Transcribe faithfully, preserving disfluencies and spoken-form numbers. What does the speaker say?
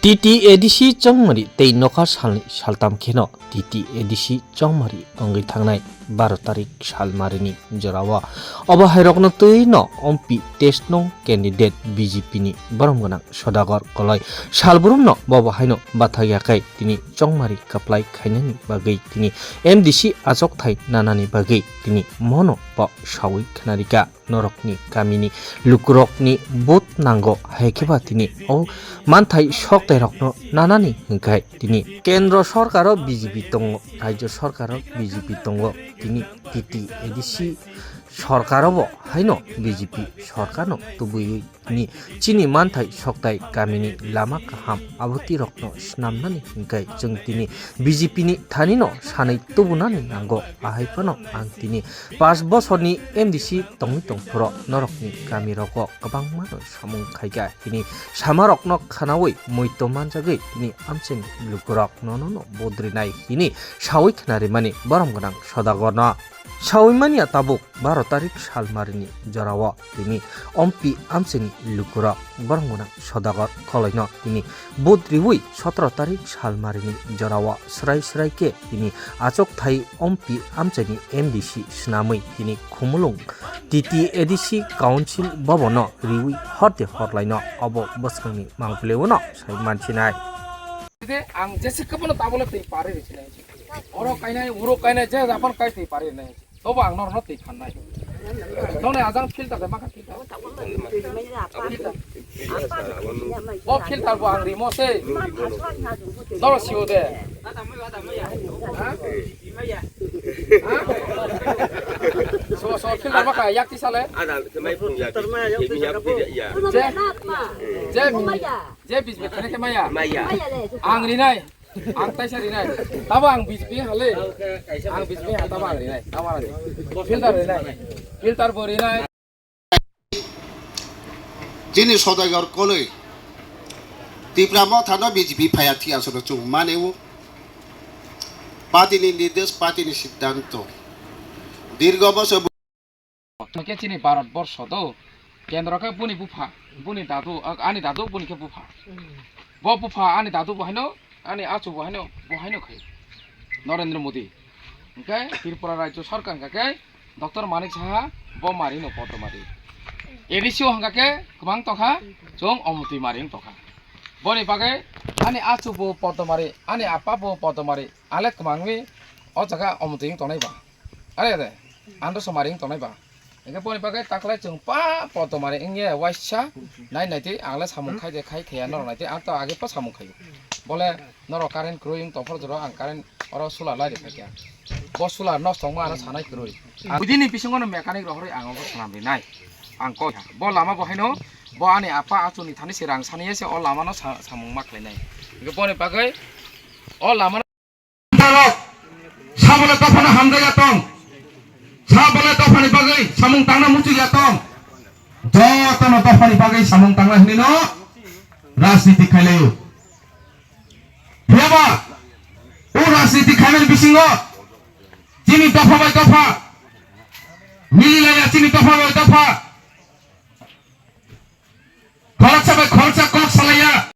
T T A D C chongmari tei nokha salni saltam kheno T T A D C chongmari wngwi thangnai baro tarik salmarini jorao obo hairokno twi no ompi test nung candidate B J P ni borom gwnang Sodagar Koloi salbrumno bobo haino bathakya khe tini chongmari kwplai khainani bagwi tini M D C achokthai nanani bagwi tini mono bo sawi khnarika. Norokni kamini lukurokni vote nango, hai khe ba tini o manthai soktairokno nanani hwnkhe tini kendro sorkaro B J P tongo, rajyo sorkaro B J P tongo, tini T T A D C sorkarobo haino B J P sorkarno tubuiwi tini chini manthai soktai kamini lama kaham abotirokno snamnani hwnkhe chwng tini B J P ni thanino sanwi tubunani nango, ahai phano ang tini Pash bosorni M D C tongwi tongphuru norokni kamirogo kwbangmano samung khaikha, tini samarokno khwnawi muitu manjagwi tini amchaini lukurok nono no budrinai hini sawi khnarimani borom gwnang Sodagarno. Sawi manya tabuk baro tarik salmarini jorao tini ompi amchaini lukurok borom gwnang Sodagar Koloino tini budriwi sotoro tarik salmarini jorao swrai swrai khe tini achokthai ompi amchaini M D C snamwi tini Khumulwng T T A D C Council Bhavan-o riwi horde horlaino obo bwskangni mangpileo-no sai mansinai. Ang jese kwbano tabole twi pari rwsinai. Oro kainai, uro kainai, je japan kai twi pari rwnai. Tobo ang norokno twi phannai. Nokni ajang filter de maka filter. Bo filter bo ang rimo se. Norok sio de. Ha? Ha? So, so filter maka yak ti sale. Ada kemai pun ya. Je, je, je bisbit kene kemaya. Maya. Ang rinai. Ang taisa rinai. Tabo ang B J P hale. Ang B J P ha tabo ang rinai. Tabo ang rinai. Filter rinai. Filter bo rinai. Chini Sodagar Koloi Tipra Mothano B J P phaya thia sono chung mane o. Party ni nirdesh, party ni siddhanto. Dirgo bosor Hwnkhe chini Bharat borsho do, kendro khe buni bupha, buni dadu, ani dadu buni khe bupha. Bo bupha ani dadu bo haino, ani achu bo haino, bo haino khai. Narendra Modi. Hwnkhe Tripura rajyo sarkar hwnkha khe Doctor Manik Saha bo mari no Poddomari. A D C o hwnkha khe kwbang tokha, chwng Omotwi mari wng tokha. Boni bagwi ani achu bo Poddomari, ani apa bo Poddomari, ale kwmangwi o jaga Omotwi wng tongnai ba. Are de, ang do somari wng tongnai ba. Hingke boni bagwi taklai chwng pa Poddomari wngya waisa nai nai twi ang le samung khai de khai khaya norok nai twi ang to age pa samung khayo. Bole norok current kwrwi wng tongphor jora ang current oro solar lai de khaikha. Bo solar nosto wngma ano sanai kwrwi. Ang bini bisingo no mechanic rohorwi ang obo swnam rinai. Ang kok bo lama bo haino bo ani apa achuni thani se rang saniya se o lama no sa-, samung ma khlainai. Hingke boni bagwi o lama Tarok, sabole dophano hamjak ya tong, sabole dophani bagwi samung tangna muchuk ya tong, jotono dophani bagwi samung tangna hinwi no rajniti khailaio. Phiyaba o rajniti khaimani bisingo chini dopha bai dopha mililaiya, chini dopha bai dopha khoroksa bai khoroksa kok salaiya.